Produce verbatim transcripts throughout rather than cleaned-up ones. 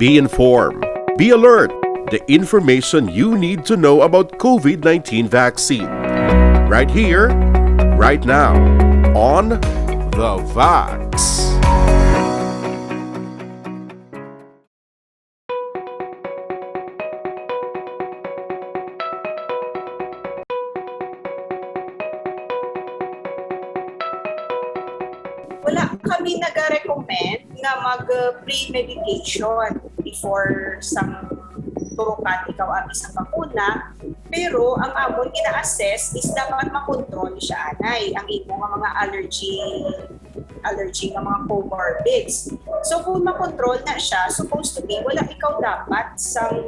Be informed. Be alert. The information you need to know about COVID nineteen vaccine. Right here, right now, on The Vax. Wala kami nag-recommend nga mag uh, pre-medication before sang turukan ikaw abi sa bakuna, pero ang amon gina-assess is dapat makontrol siya anay ang imo nga mga allergy allergy nga mga comorbids. So kung makontrol na siya, supposed to be wala ikaw dapat sang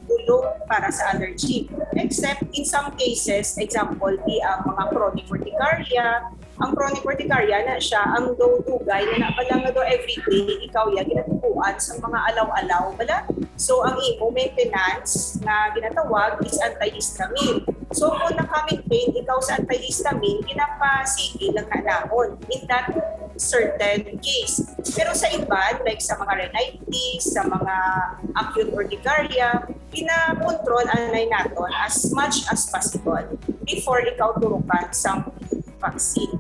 tulong para sa allergy. Except in some cases, example, di ang mga chronic urticaria, ang chronic urticaria na siya ang daw dugay na napala nga daw everyday ikaw ya ginatukuan sa mga alaw-alaw bala. So ang imo maintenance nga ginatawag is antihistamine. So kung naka-maintain ikaw sa antihistamine, ginapasige lang na naon in that certain case. Pero sa iban, like sa mga rhinitis, sa mga acute urticaria, ginakontrol anay naton as much as possible before ikaw turukan sang vaccine.